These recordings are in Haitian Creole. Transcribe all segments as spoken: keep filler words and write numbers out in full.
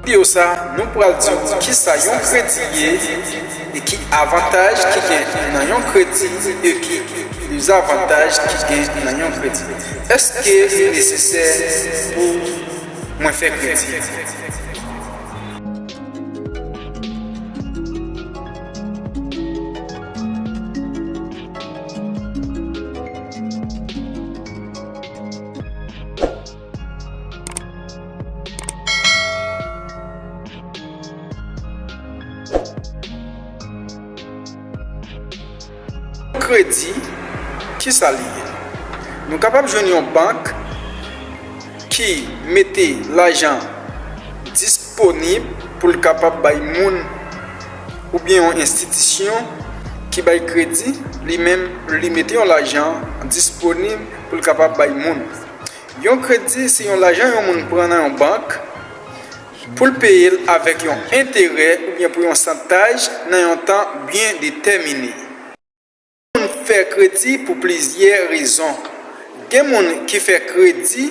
Videyo sa, nou pral di w kisa yon kredi ye e ki avantaj ki gen nan yon kredi e ki dezavantaj ki gen nan yon kredi. Èske li nesesè pou mwen fè kredi? Kredi, kisa li ye? Nou kapab jwenn yon bank ki mete lajan disponib pou l kapab bay moun, oubyen yon enstitisyon ki bay kredi, li menm, li mete yon lajan disponib pou l kapab bay moun. Yon kredi se yon lajan yon moun pran nan yon bank pou l peye l avèk yon enterè oubyen pou yon santaj nan yon tan byen detèmine. Moun fè kredi pou plizyè rezon. Gen moun ki fè kredi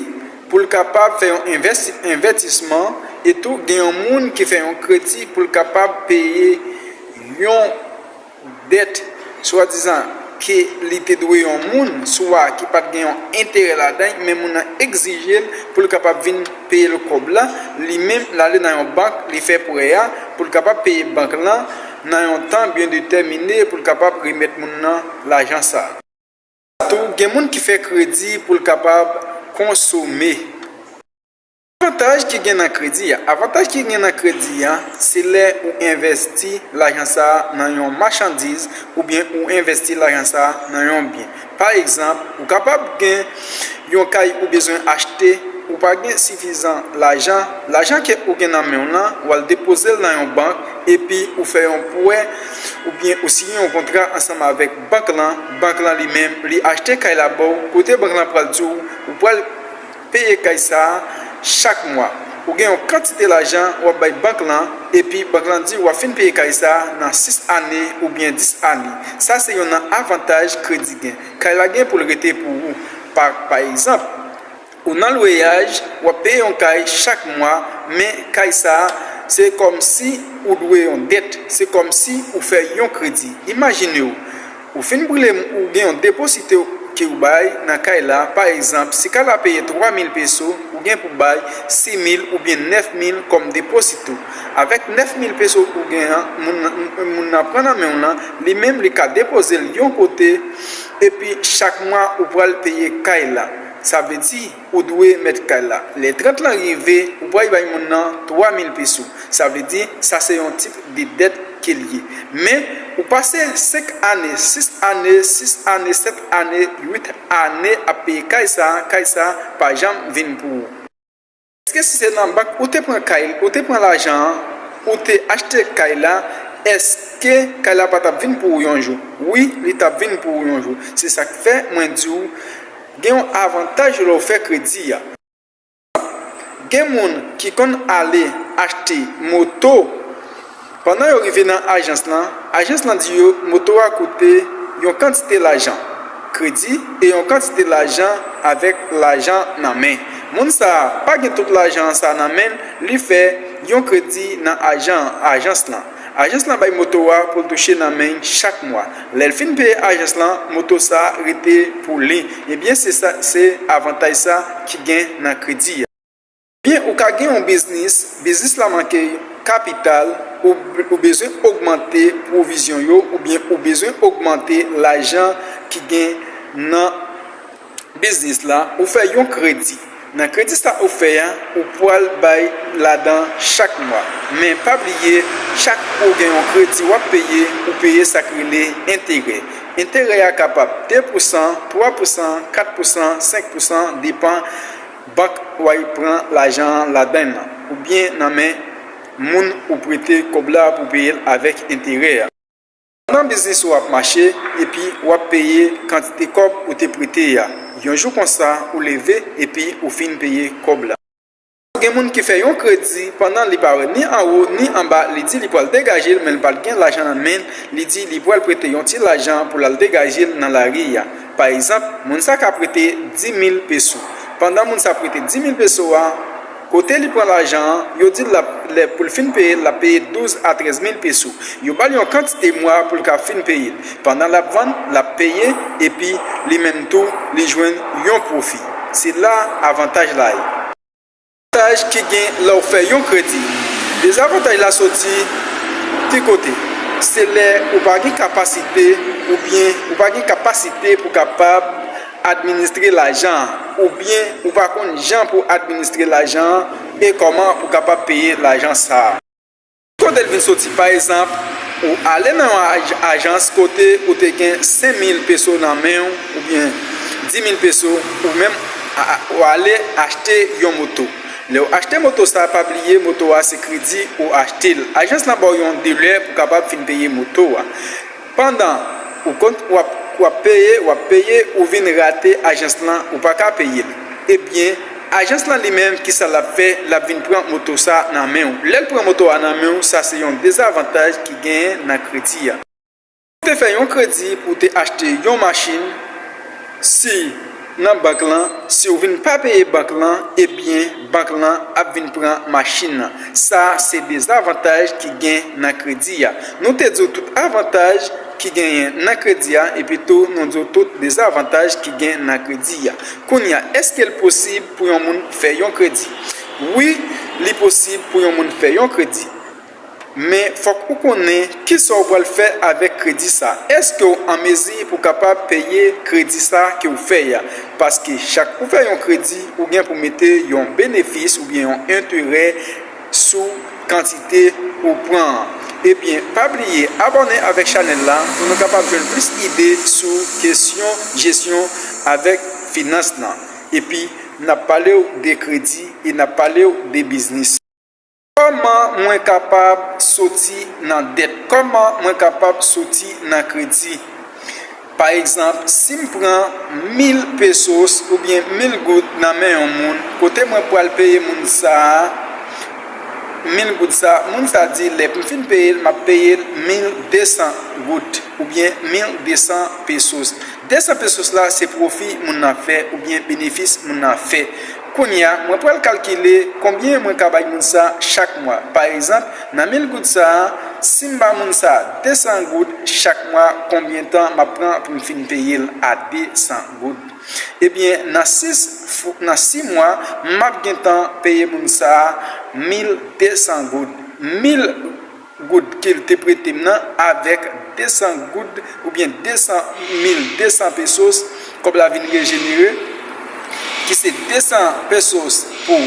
pou l kapab fè yon envès-, envèstisman, e tou gen yon moun ki fè yon kredi pou l kapab peye yon dèt, swadizan ke li te dwe yon moun, swa ki pa t gen yon enterè ladan l, men moun nan egzije l pou l kapab vin peye l kòb la, li menm l ale nan yon bank, li fè prè a pou l kapab peye bank lan nan yon tan byen detèmine pou l kapab remèt moun nan lajan sa a. Tou, gen moun ki fè kredi pou l kapab konsome. Avantaj ki gen nan kredi a. Avantaj ki gen nan kredi a, se lè ou envèsti lajan sa a nan yon machandiz oubyen ou envèsti lajan sa a nan yon byen. Pa egzanp, ou kapab gen yon kay ou bezwen achte, ou pa gen sifizan lajan, lajan ke ou gen nan men w lan, w al depoze l nan yon bank, epi ou fè yon prè, oubyen ou siyen yon kontra ansanm avèk bank lan, bank lan li menm, li achte kay la ba w, kote bank lan pral di w, ou pral peye kay sa a chak mwa. Ou gen yon kantite lajan w ap bay bank lan, epi bank lan di w ap fin peye kay sa a nan sis ane oubyen dis ane. Sa se youn nan avantaj kredi gen. Kay la gen pou l rete pou ou. Pa, pa egzanp, ou nan lweyaj, w ap peye yon kay chak mwa, men kay sa a, se kòmsi ou dwe yon dèt, se kòmsi ou fè yon kredi. Imajine w, ou fin brile, ou gen yon depozito ke w bay nan kay la, pa egzanp, si kay la peye twa mil peso, ou gen pou bay sis mil oubyen nèf mil kòm depozito. Avèk nèf mil peso ou gen an, moun nan, moun nan pran nan men w lan, li menm li ka depoze l yon kote, epi chak mwa ou pral peye kay la. Sa vle di, ou dwe mèt kay la. Lè trant lan rive, ou pral bay moun nan twa mil peso. Sa vle di, sa se yon tip de dèt ke l ye. Men, ou pase senk ane, sis ane, sis ane, sèt ane, uit ane ap peye kay sa a, kay sa a pa janm vin pou ou. Èske si se nan bank ou te pran kay, ou te pran lajan an, ou te achte kay la, èske kay la pa t ap vin pou ou yon jou? Wi, li t ap vin pou ou yon jou. Se sa k fè mwen di w, gen yon avantaj lè w fè kredi a. Gen moun ki konn ale achte moto, pandan yo rive nan ajans lan, ajans lan di yo moto a koute yon kantite lajan kredi e yon kantite lajan avèk lajan nan men. Moun sa a pa gen tout lajan sa nan men l, li fè yon kredi nan ajan, ajans lan. Ajans lan bay moto a pou l touche nan men l chak mwa. Lè l fin peye ajans lan, moto sa a rete pou li. Ebyen, se sa, se avantaj sa ki gen nan kredi a. Ebyen, ou ka gen yon biznis, biznis la manke kapital, ou, ou bezwen ogmante pwovizyon yo, oubyen ou bezwen ogmante lajan ki gen nan biznis la, ou fè yon kredi. Nan kredi sa ou fè a, ou pral bay ladan chak mwa. Men pa bliye, chak ou gen yon kredi w ap peye, ou peye sa k rele enterè. Enterè a kapab de pousan, twa pousan, kat pousan, senk pousan, depann bank w al pran lajan an ladan l lan, oubyen nan men moun ou prete kòb la pou peye l avèk enterè a. Pandan biznis ou ap mache, epi w ap peye kantite kòb ou te prete a. Yon jou konsa, ou leve, epi ou fin peye kòb la. Gen moun ki fè yon kredi pandan li pa wè ni anwo ni anba, li di li pral degaje l, men l pa t gen lajan nan men l, li di li pral prete yon ti lajan pou l al degaje l nan lari a. Pa egzanp, moun sa ka prete dis mil peso. Pandan moun sa prete dis mil peso a, Kote li pran lajan an, yo di l l ap, lè pou l fin peye l, l ap peye douz a trèz mil peso. Yo ba l yon kantite mwa pou l ka fin peye l. Pandan l ap vann, l ap peye, epi li menm tou, li jwenn yon pwofi. Se la avantaj la ye. Avantaj ki gen lè w fè yon kredi. Dezavantaj la soti ki kote? Se lè ou pa gen kapasite oubyen ou pa gen kapasite pou kapab administre lajan an, oubyen ou pa konn jan pou administre lajan an e kòman pou kapab peye lajan sa a. Kote l vin soti? Pa egzanp, ou ale nan yon aj-, ajans kote ou te gen senk mil peso nan men w, oubyen dis mil peso, ou menm a, a, ou ale achte yon moto. Lè w achte moto sa a, pa bliye moto a se kredi ou achte l. Ajans lan ba w yon delè pou kapab fin peye moto a. Pandan ou kont-, w ap, w ap peye, w ap peye, ou vin rate ajans lan, ou pa ka peye l. Ebyen, ajans lan li menm, kisa l ap fè? L ap vin pran moto sa a nan men w. Lè l pran moto a nan men w, sa se yon dezavantaj ki genyen nan kredi a. Ou te fè yon kredi pou w te achte yon machin, si nan bank lan, si w vin pa peye bank lan, ebyen, bank lan ap vin pran machin nan. Sa se dezavantaj ki gen nan kredi a. Nou te di w tout avantaj ki genyen nan kredi a, epi tou nou di w tout dezavantaj ki gen nan kredi a. Kounye a, èske l posib pou yon moun fè yon kredi? Wi, li posib pou yon moun fè yon kredi. Men fòk ou konnen kisa w pral fè avèk kredi sa. Èske w an mezi pou kapab peye kredi sa ke w fè a? Paske chak ou fè yon kredi, ou gen pou mete yon benefis oubyen yon enterè sou kantite ou pran an. Ebyen, pa bliye abòne avèk chanèl la pou nou kapab jwenn plis ide sou kesyon jesyon avèk finans lan. Epi, n ap pale w de kredi e n ap pale w de biznis. Kòman mwen kapab soti nan dèt? Kòman mwen kapab soti nan kredi? Pa egzanp, si m pran mil pesos oubyen mil goud nan men yon moun, kote mwen pral peye moun sa a mil goud sa a, moun sa a di lè m fin peye l, m ap peye l mil de san goud oubyen mil de san pesos. De san pesos la se pwofi moun nan fè oubyen benefis moun nan fè. Kounye a, mwen pral kalkile konbyen mwen ka bay moun sa chak mwa. Pa egzanp, nan mil goud sa a, si m ba moun sa de san goud chak mwa, konbyen tan m ap pran pou m fin peye l a de san goud? Ebyen, nan sis fo-, nan sis mwa, m ap gentan peye moun sa mil de san goud. Mil goud ke l te prete m nan avèk de san goud oubyen de san, mil de san pesos, kòb la vin rejenere, ki se de san pesos pou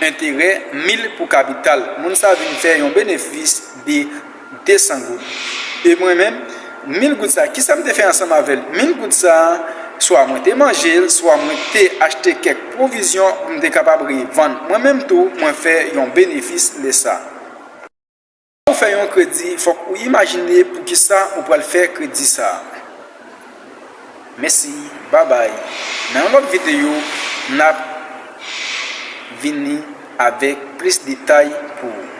enterè, mil pou kapital. Moun sa vin fè yon benefis de de san goud. E mwen menm, mil goud sa, kisa m te fè ansanm avè l? Mil goud sa, swa mwen te manje l, swa mwen te achte kèk pwovizyon pou m te kapab revann. Mwen menm tou, mwen fè yon benefis lè sa. Ou fè yon kredi, fòk ou imajine poukisa ou pral fè kredi sa. Mèsi, babay. Nan yon lòt videyo, n ap vini avèk plis detay pou ou.